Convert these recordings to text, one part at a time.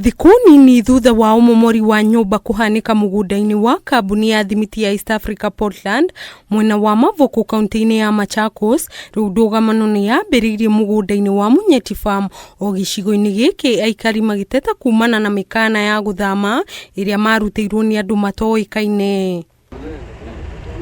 Thikũ nini thutha wa ũmomori wa nyũmba kũhanĩka mũgũnda-inĩ wa kambuni ya thimiti ya East Africa Portland mwena wa Mavoko kaunti-inĩ ya Machakos, rĩu ndũgamano nĩ yambĩrĩirie mũgũnda-inĩ wa Munyeti Farm o gĩcigo-inĩ gĩkĩ, aikari magĩteta kumana na mĩkana ya gũthama ĩrĩa marutĩirwo nĩ andũ matoĩkaine.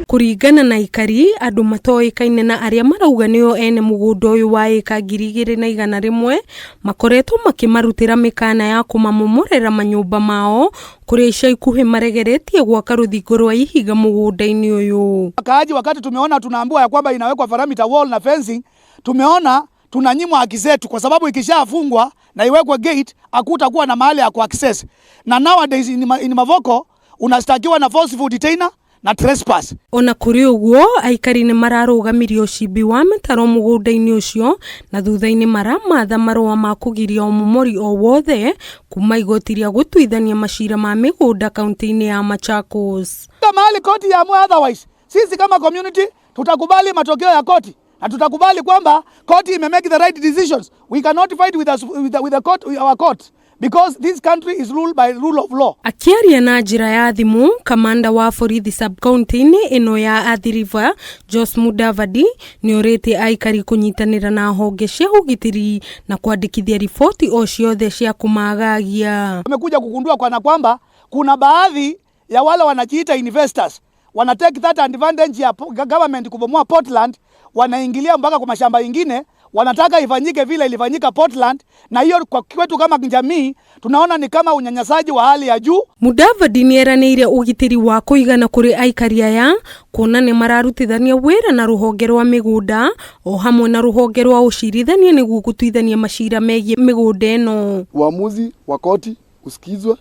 Kũringana na aikari, andũ matoĩkaine na arĩa marauga nĩo ene mũgũnda ũyũ wa ĩka 2100 makoretwo makĩmarutĩra mĩkana ya kũmamomorera manyũmba mao kũrĩa ica ikuhĩ maregeretie gwaka rũthingo rwa ihiga mũgũnda-inĩ ũyũ. Wakaaji wakati tumeona tunaambiwa ya kwamba inawekwa perimeter wall na fencing, tumeona tunanyimwa haki zetu, kwa sababu ikishafungwa na iwekwe gate hakutakuwa na mahali ya kuaccess. Na nowadays in Mavoko unastakiwa na forceful detainer na trespass. Ona kũrĩ ũguo, aikari nĩ mararũgamirie ũcimbi wa mĩtaro mũgũnda-inĩ ũcio na thutha-inĩ maramatha marũa ma kũgiria ũmomori o wothe kuma igoti rĩa gũtuithania macira ma mĩgũnda kaunti-inĩ ya Machakos. Mahali koti iamue otherwise, sisi kama community tutakubali matokeo ya koti na tutakubali kwamba koti ime make the right decisions. We cannot fight with, us, with, the, with the court, with our court because this country is ruled by rule of law. Akĩaria na njĩra ya thimũ, kamanda wa borithi sub-county-inĩ ĩno ya Athi River, Jos Mudavadi, nĩ orĩtie aikari kũnyitanĩra na honge cia ũgitĩri na kwandĩkithia riboti o ciothe cia kũmagagia. Wamekuja kugundua kana kwamba kuna baadhi ya wale wanajiita investors wana take that advantage ya government kubomoa Portland, wanaingilia mpaka kwa mashamba ingine, wanataka ifanyike vile ilifanyika Portland, na hiyo kwa kwetu kama jamii tunaona ni kama unyanyasaji wa hali ya juu. Mudavadi nĩ eranĩire ũgitĩri wa kũigana kũrĩ aikari aya kuona nĩ mararutithania wĩra na rũhonge rwa mĩgũnda o hamwe na rũhonge rwa ũcirithania nĩguo gũtuithania macira megiĩ mĩgũnda ĩno. Uamuzi wa koti usikizwe,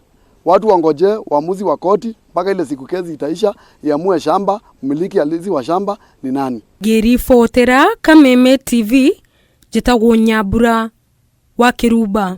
watu wangoje uamuzi wa koti mpaka ile siku kesi itaisha, iamue shamba, mmiliki halisi wa shamba ni nani. Ngĩribotera Kameme TV, njĩtagwo Nyambura wa Kĩrumba.